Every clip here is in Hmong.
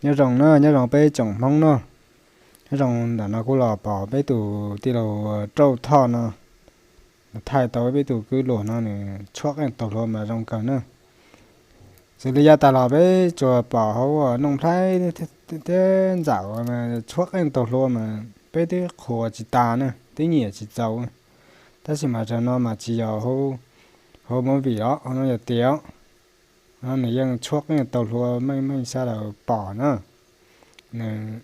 Nyob zoo na, nyob zoo peb tsoom Hmoob no. Nyob zoo, ntawm no kuv los pom peb tus tij laug Rauj Thoj no, nws thaij tau peb tus kwv luag no nws tshuab qeej taug hlua mas zoo kawg na. Xws li yav tas los peb tsuas pom hauv Nooj Nplhaib thiab Ntxawm mas tshuab qeej taug hlua mas peb twb qhuas tsis tas na, twb nyiam tsis txaus. Tab sis mas zaum no mas tsis yog hauv movie os, hauv no yog tias no nws yeej tshuab qeej taug hlua meej meej sab laug pom na. Nws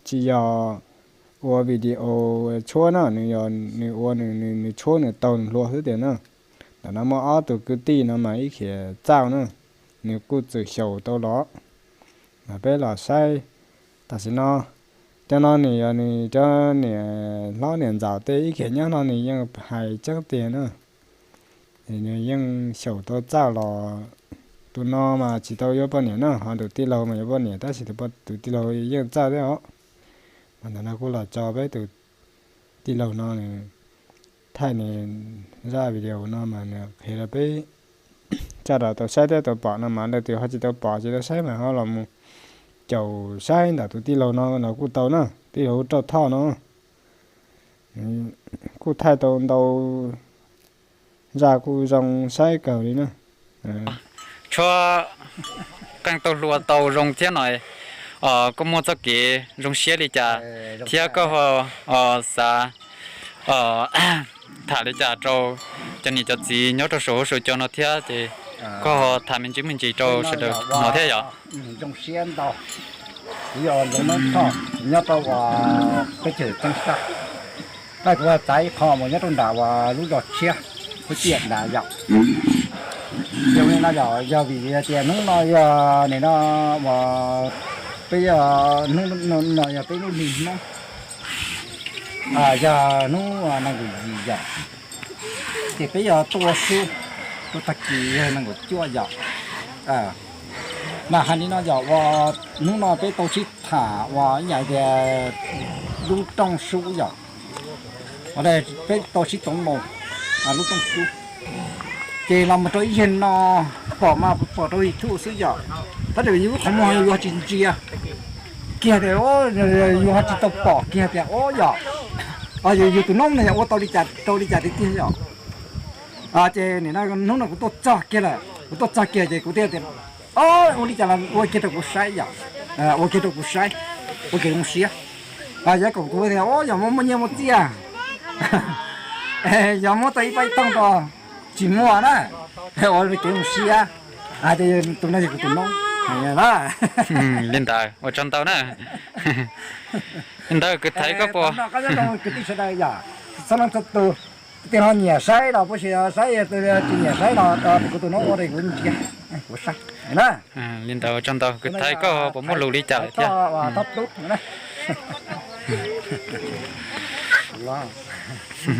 tsis yog ua video tshuab na, nws yog nws ua nws, nws tshuab nws taug hlua xwb tiag na. Ntawm no muaj ob tug kwv tij no mas ib khiav txauj na, nws kuj txwm xyaum tau los, mas peb los saib. Tam sim no cov no nws yog nws cov niam hlob niam ntxawm tej, ib khiav nyob no nws yeej hais tseeb tiag na. Nws yeej xyaum tau txauj los. Tus no mas tsis tau yuav poj niam na, ho tus tij laug mas yuav poj niam tab sis tus tij laug yeej txawj thiab os. Mas ntawm no kuv los tso peb tus tij laug no nws thaij nws zaj video no mas nws qhia rau peb, tsa rau tau saib thiab tau pom no mas leej twg ho tsis tau pom tsis tau saib mas ho los mus caum saib ntawm tus tij laug no los kuj tau na, tij laug Rauj Thoj no. Kuj thaij tau ntau zaj kuj zoo saib kawg li na. Tshuab qeej taug hlua tau zoo thiab no, koj muaj txoj kev zoo siab li cas thiab koj xav tham li cas rau cov niam cov txiv nyob rau saum huab saum cua no thiab ces koj tham me ntsis me ntsis rau sawv daws no thiab yom. Zoo siab ntau, kuv yog Ntxoov Noob Thoj, nyob rau peb chaws Txeeb Xab. Tab kuv txav ib qho mus nyob rau nram uas lub zos tshiab, lub tiaj nrad yom. Yog li no yog, yog vim tias hnub no yog nim no uas peb yog, hnub no yog peb lub hli Hmoob, yog hnub nees nkaum yim yom, ces peb yog tuaj xub, tuaj tag kis yog nees nkaum cuaj yom. Mas hais li no yom, uas hnub no peb tau sib tham uas ib yam tias lub rooj sub yom, peb tau sib toov mus lub rooj sub, ces los mus rau ib zaug no pom mas pom rau YouTube xwb yom. Tab sis yus lub qhov muag yus ho tsis ntsia kiag tias, yus ho tsis tau pom kiag tias o yom, yus tus noob no yog ua tau li cas rau li cas tiag tiag yom. Ces nim no hnub no kuv tuaj txog kiag lawm, kuv tuaj txog kiag ces kuv thiaj tias, o, ua li cas los ua kiag rau kuv saib yom, ua kiag rau kuv saib, ua kev zoo siab. Yog kom kuv tias o yog muaj muaj nyiaj muaj txiaj, yog muab tau ib pab ib toog rau, tsis muaj na, ua kev zoo siab. Ces tus no yog kuv tus noob na. Li ntawd ua tsaug ntau na. Li ntawd kwv Thaiv koj puas, kwv tij sawv daws yom, txhua leej txhua tus, tej no nyiam saib los puas tsis saib, tsis nyiam saib los kuv tus noob ua kuv ntsia, kuv saib na. Li ntawd ua tsaug ntau, kwv Thaiv koj puas muaj lus li cas lawm thiab?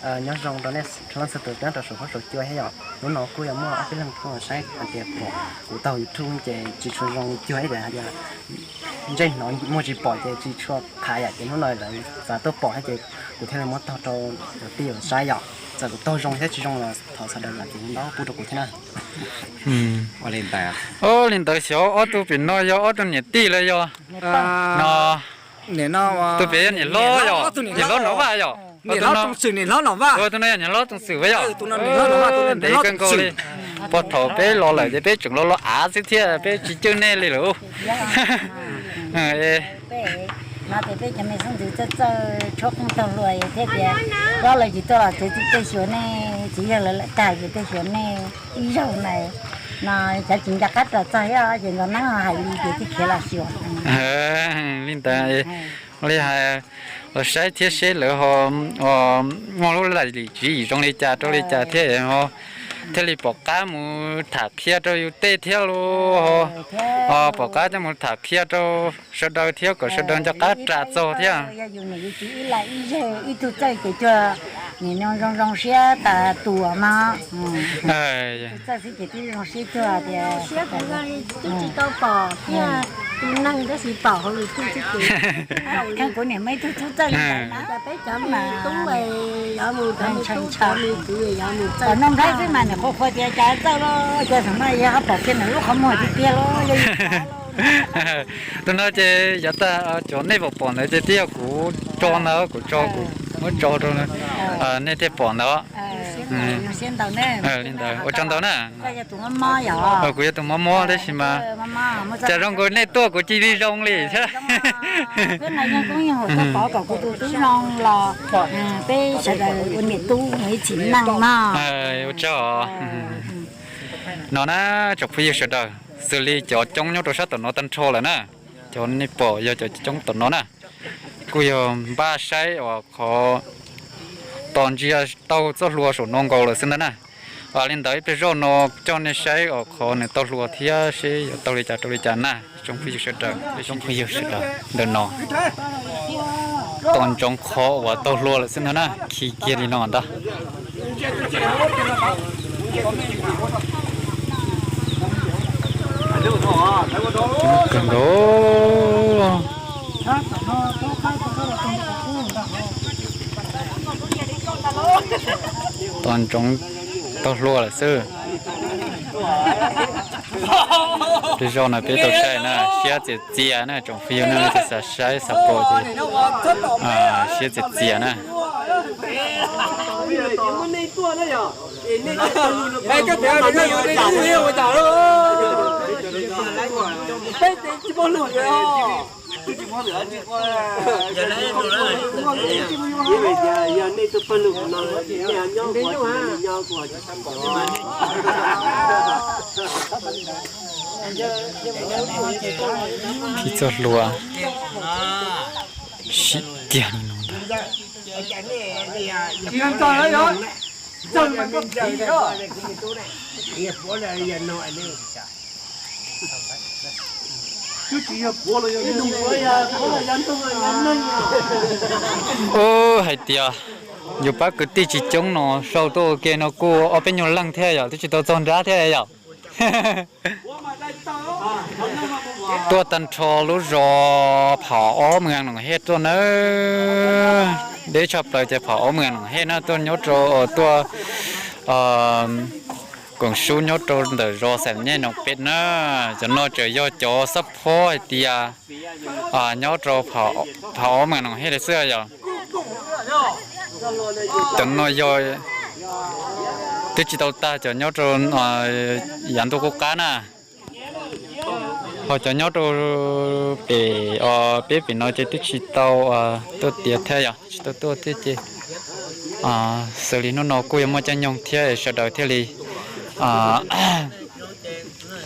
Nyob zoo rau nej txhua leej txhua tus nyob rau saum huab saum cua thiab yom. Hnub no kuj yuav muaj ob peb leeg tuaj saib hais tias pom kuv taug YouTube ces tsis tshua zoo cuag ib tias hais tias ntsej hnov muag tsis pom ces tsis tshua qhav yom, ces hnub no lawv xav tuaj pom thiab ces kuv thiaj li muab taug rau cov tij saib yom. Txawm kuv taug zoo thiab tsis zoo los thov sawv daws zam txim ntau pub rau kuv thiab na. Ua li ntawd, ua li ntawd xyov ob tug pem no yog ob tug niam tij los yog no. Tus pem yog niam hlob yom, niam hlob Nom Vaj yom. Tus no yog niam hlob Tooj Xwm yom. Ntev kawg nkaus li, puag thaum peb los lawm ces peb tseem los los av xwb thiab peb tsis cawj nej li lawm. No ces peb cov me xeeb ntxwv txawj txawj tshuab qeej taug hlua thiab tias, hlob lawv tsis tuaj los txiv tej xyuas nej, txiv yawg lawv lawm tag ces tej xyuas nej ib zaug na. No xyov tsis nco qab ros txog thiab ces Ntxoov Noob hais li ces thiaj khiav los xyuas. Li ntawd, ua li hais los saib thiab seb lawv ho muaj lub lim tswv yim zoo li cas rau li cas thiab ho thiaj li pom qab mus tham qhia rau yus tej thiab los ho pom qab coj mus tham qhia rau sawv daws thiab kom sawv daws nco qab ras txog thiab. Yog yus niam yus txiv ib leeg ib tug txawj ces cuag nim no zoo zoo siab tas tuam no. Tus txawj xwb ces twb zoo siab cuag tias siab kuv twb tsis tau pom thiab, tus neeg tab sis pom hauv YouTube xwb ces kheej kuv niam muaj ib tug tub txawj li ntawd na. Cas peb cov me tub yuav mus cov me tub cov me kwv yuav mus txawj. Noog Nplhaib xwb mas nws qhuas qhuas tias cas txawj los cas thaum no yog ho pom kiag nws lub qhov muag tiag tiag los yog yus Tus no ces yav tag cov nej pom pom ntawd ces twb yog kuv tso ntawd, kuv tso, kuv muab tso rau nej thiaj pom ntawd. Li ntawd ua tsaug ntau na. Kuv yog tus mob mob tab sis mas cas zoo nkaus nej tuaj kuv cia li zoo li thiab. Ua tsaug no na tsoom phooj ywg sawv daws, xws li cov coob nyob rau sab tom no tag nrho lawm na. Cov nej pom yog cov coob tom no na, kuj yog npaj saib uas qhov tos ntsia taug txoj hlua saum no nkaus lawm xwb ntag na. Li ntawd ib pliag zoj no coj nej saib uas qhov nws taug hlua thiab seb yuav taug li cas rau li cas na. Tsoom phooj ywg sawv daws, tsoom phooj ywg sawv daws, ntawm no tos ntsoov qhov uas taug hlua lawm xwb ntag na, khi kiag li no ntag. Kawg nkaus. Tos ntsoov taug hlua lawm xwb. Tej zaum no peb tau saib na, siab txias txias na, tsoom phooj ywg nej leej twg xav saib xav pom ces siab txias txias na. Khi txoj hlua sib kiag li no ntag. Ub, hais tias yus pab kwv tij tsis coob no sau tuaj ua ke no kuj ob peb nyuag leej thiab yom, twb tsis tau txog nrab thiab yom. Tuaj tag nrho lub zos Pham Ob Mws Noom Hej tuaj nawb. Deb tshaj plaws ces Pham Ob Mws Noom Hej na, tuaj nyob rau, tuaj koom sub nyob rau ntawm zos Xam Nyej Noom Pem na. Cov no tseem yog cov xab phob hais tias nyob rau Pham Ob Mws Noom Hej li xwb yom. Cov no yog twb tsis tau tag cov nyob rau yav ntuj qub qab na. Ho cov nyob rau pem, peb pem no ces twb tsis tau tuaj tiav thiab yom, tsis tau tuaj thiab ces xws li hnub no kuj yuav muaj caij nyoog thiab es sawv daws thiaj li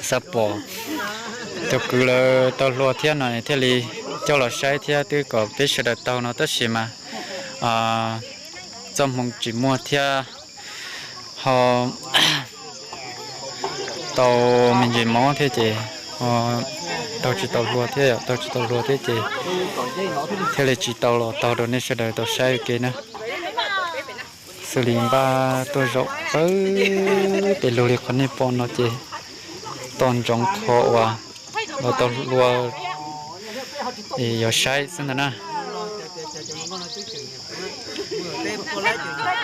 xav pom cov kwv lawv taug hlua thiab no thiaj li coj los saib thiab twb kom peb sawv daws taug no tab sis mas txoj hmoo tsis muaj thiab ho tau me ntsis mob thiab ces taug tsis tau hlua thiab, taug tsis tau hlua thiab ces thiaj li tsis tau los taug rau nej sawv daws tau saib ua ke na. Xws li npaj tuaj zaum pawg pes lug li qhov nej pom no ces tos ntsoov qhov uas los tau hlua yuav saib xwb ntag na.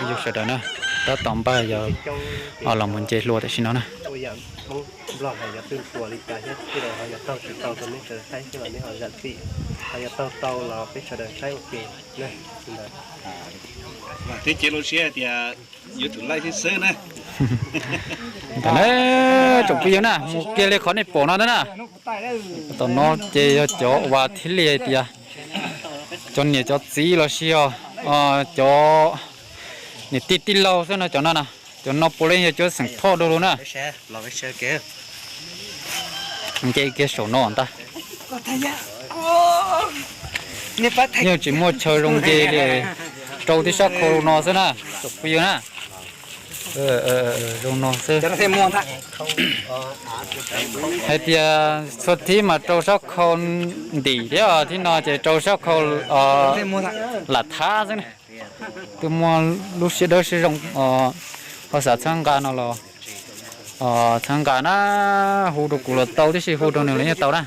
Yus sawv daws na, tab tom npaj yuav los mus nce hlua tam sim no na. Nplog hais yog twg ntuas li cas thiab, yog taug tsis tau rau nej sawv daws saib xwb los nej ho zam txim, ho yog taug tau los peb sawv daws saib ua ke. Ntawd, tib ce lub siab hais tias yuav tsum laij thiab xwb na. Ntawd na, tsoom phooj ywg na, mus kiag li qhov nej pom no ntawd na. Tom no ces yog cov uas thiaj li hais tias cov niam cov txiv los sis yog cov niam tij tij laug xwb no, cov no na, cov no puav leej yog cov xeem Phoj dua lug na. Nce kiag saum no ntag. Yeej tsis muaj chaw zoo nce li, rau tib sab khau no xwb na, tsoom phooj ywg na. Zoo no xwb. Hais tias txhua thib mas rau sab khau ntim thiab, thib no ces rau sab khau lam thab xwb na. Twb muaj lub siab dawb siab zoo ho xav txhawb nqa no los txhawb nqa na, hu rau kuv los tau tib si, hu rau nws los yeej tau na.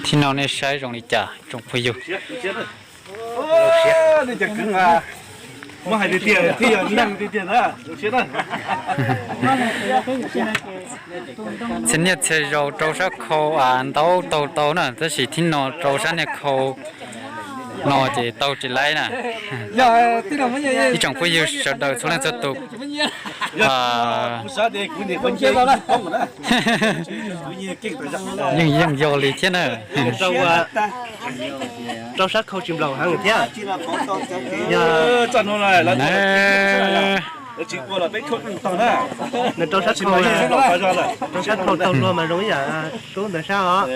Thib no nej saib zoo li cas tsoom phooj ywg? Nej cov kwv mas muab hais tiag tiag thiab yog neeg tiag tiag na, zoo siab na. Txhia niaj txhia zaus rau sab khau ntau taug tau na, tab sis thib no rau sab niag khau no ces taug tsis laib na. Ib tsoom phooj ywg sawv daws txhua leej txhua tus yeej yeej yog li thiab na. Rau sab khau tsis nplaum heev thiab. Nws rau sab khau, rau sab khau taug luag mas zoo ib yam rub ntawd sab os.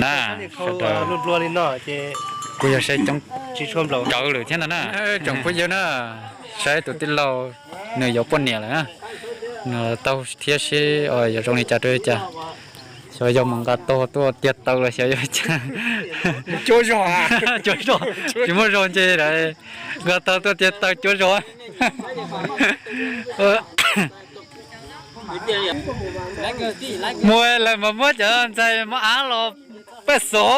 Na, sab niag khau luag luag li no ces kuj yog saib coob tsis tshua nplaum rawv lawm thiab ntag na. Tsoom phooj ywg na, saib tus tij laug nws yuav poj niam lawm na. Nws taug thiab seb yuav zoo li cas rau li cas. Xyov yog mus nqa taug tuaj tiag taw los xyov yog cas. Cuab zog, tsis muaj zog ntshe nqa taug tuaj tiag taw cuab zog. Mus lawm mas muab cov ntxhais muab av los paj xov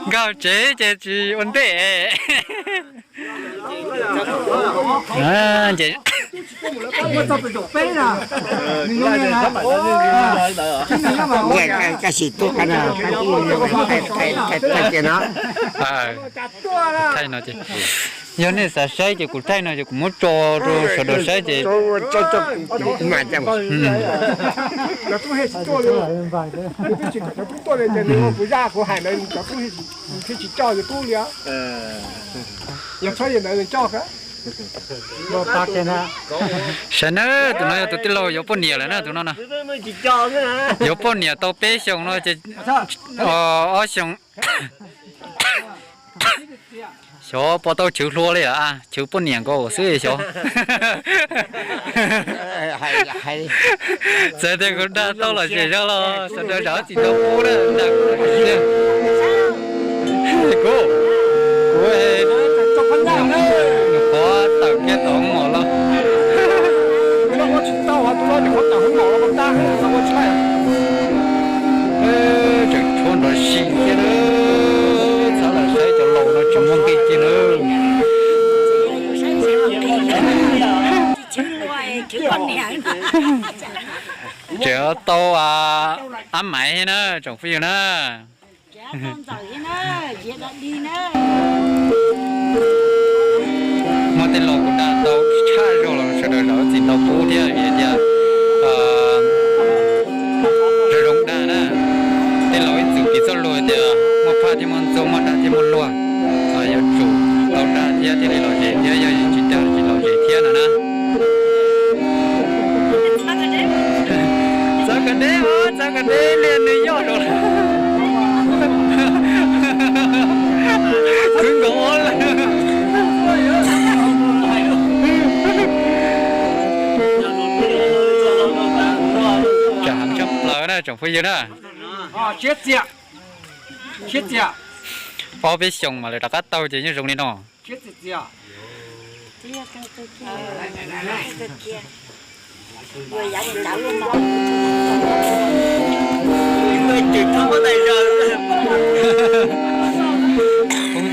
nkag tsev ces tsis ua ntej. Thaij no ces yog nej xav saib ces kuv thaij no ces kuv muab tso rau sawv daws saib ces. Saib na, tus no yog tus tij laug yuav poj niam lawm na, tus no na. Yuav poj niam tau peb xyoos no ces ob xyoos. Xyov puas tau chwv hlua li a, chwv poj niam nkaus xwb xyov. Txawm tias kuv dag tau los zem zog los sawv daws zam txim ntau pub na, dag kuv los zem. Kuv, kuv, nws qhuav tawm kiag tom hoob mom los. Tseem tshuav nrov si thiab na, txhob lam saib cov laus no tsis muaj nqis kiag na. Tseem tau ab maiv thiab na tsoom phooj ywg na. Muaj tej laus kuv dag tau tshaj zog los sawv daws zam txim ntau pub thiab vim tias zoo zoo dag na. Tej laus ib txwm piv txoj lus tias muaj phaj thiaj muaj ntxoog, muaj dag thiaj muaj luag. Yuav tsum tau dag thiab thiaj li lom zem thiab, yog tsis dag tsis lom zem thiab no na. Txawv kas deb os, txawv kas deb liaj nws yoj rau. Khwv nkaus lawm. Tsam heev tshaj plaws na tsoom phooj ywg na. Ob peb xyoos mas lawv rov qab taug ces yeej zoo li no. Poob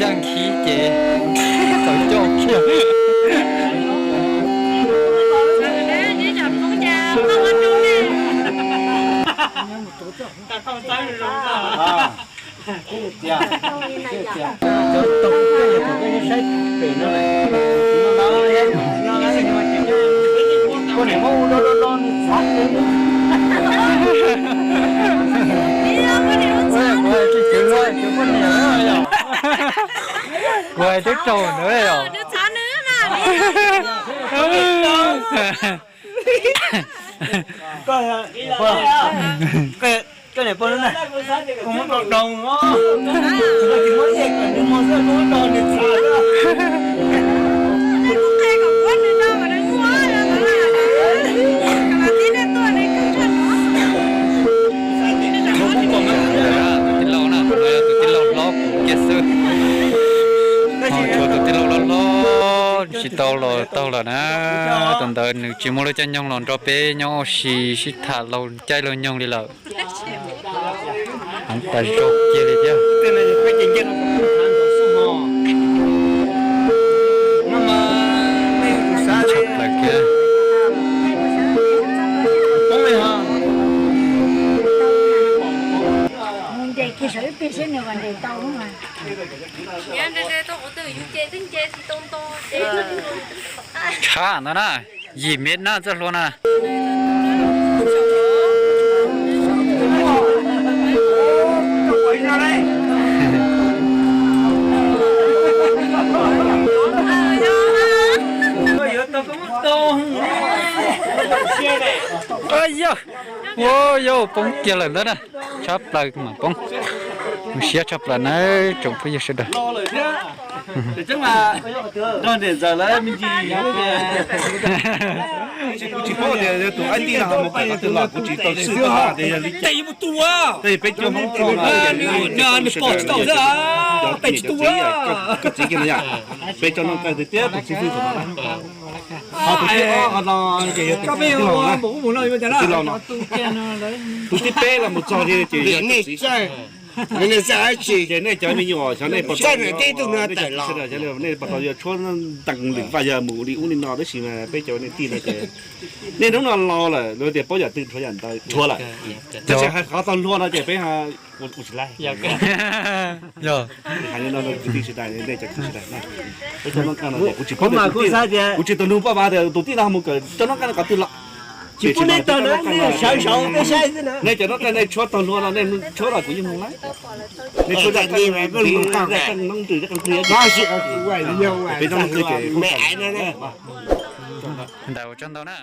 yaj khib ces tau coj kiag. Kuv hais twb raug ntawd os. Tus tij laug na, tus no yog tus tij laug hlob kiag xwb. Ho tshuav tus tij laug hlob hlob tsis Tau los tau lawm na, tam ntawd nws tsis muaj lub caij nyoog los nrog peb nyob ua si sib tham laug caij laug nyoog li lawm. Heev tas zog kiag li thiab. Tshaj plaws kiag. Tshaj ntawd na, yim mev na txoj hlua na. Yog, yog poob kiag lawm ntawd na. Tshaj plaws mas poob. Siab tshaj plaws na tsoom phooj ywg sawv daws. Kuv tsis paub tias yog tus ab tij no mus kawm qhov twg los kuv tsis tau xwb tias yog li cas. Peb cov Hmoob cov niam cov txiv kiag no yom, peb cov noj kawg tiag tiag tus xib fwb tus no na. Ho tus thib ob ho no ces yog tus tij laug na, tus tij laug no. Tus thib peb los mus txog li ces yog tus txiv. Ces nej cov me nyuam xyov nej puas tau, nej puas tau yuav tshuab ntees lwm vaj yog mus li ub li no tab sis mas peb cov niam tij no ces nej hnub no laus lawm, luag tias paub yam twg rhuav yam ntawd rhuav lawm. Tab sis hais qhov tau hlua no ces peb ua tsis laij. Hais li no kwv tij sawv daws, nej cov kwv tij sawv daws, peb cov noj kawg no kuv tsis paub tias, kuv tsis tau nug paj vas tias tus tij no mus kawm cov noj kawg no qhov twg los. Tsis pub nej tag na, nej sawv saud peb saib xwb na. Nej cov noj kawg nej tshuab tau hlua no nej tshuab los kuv yeej mus na. Nej tshuab zaj qeej noob nrws zaj qeej plig, peb cov noj kawg ces ntawd ua tsaug ntau na.